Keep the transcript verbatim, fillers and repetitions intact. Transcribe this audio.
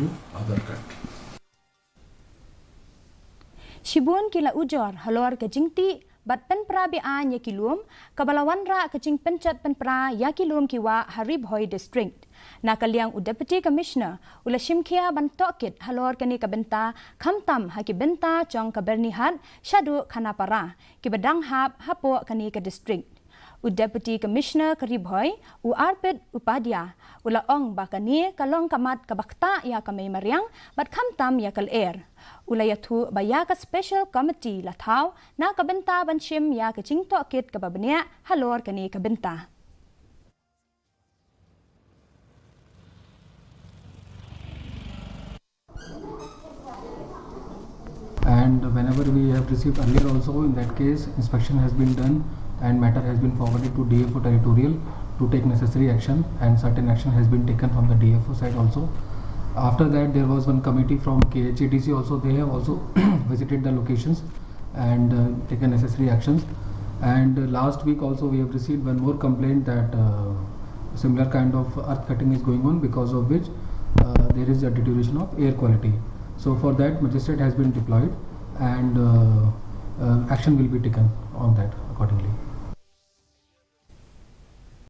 Aadhaar card. Shibun ki la ujor halor ka jingtih bad pynpra beaiñ ïa ki lum kaba la wanrah ka jingpynjot pynpra ïa ki lum ki wah ha Ri Bhoi District. Na ka liang u Deputy Commissioner u la shimkhia ban tohkit halor kane ka bynta khamtam ha ki bynta jong ka Byrnihat shaduh Khanapara kiba dang hap hapoh kane ka district. U Deputy Commissioner ka Ri Bhoi, u Arpit Upadhyay, u la ong ba kane ka long ka mat kaba ktah ïa ka mei mariang bad khamtam ïa ka lyer. U la ïathuh ba ïa ka Special Committee la thaw na ka bynta ban shim ïa ka jingtohkit kaba bniah halor kane ka bynta. And whenever we have received earlier also, in that case, inspection has been done and matter has been forwarded to D F O territorial to take necessary action, and certain action has been taken from the D F O side also. After that, there was one committee from K H A D C also. They have also visited the locations and uh, taken necessary actions. And uh, last week also, we have received one more complaint that uh, similar kind of earth cutting is going on, because of which uh, there is a deterioration of air quality. So for that, magistrate has been deployed, and uh, uh, action will be taken on that accordingly.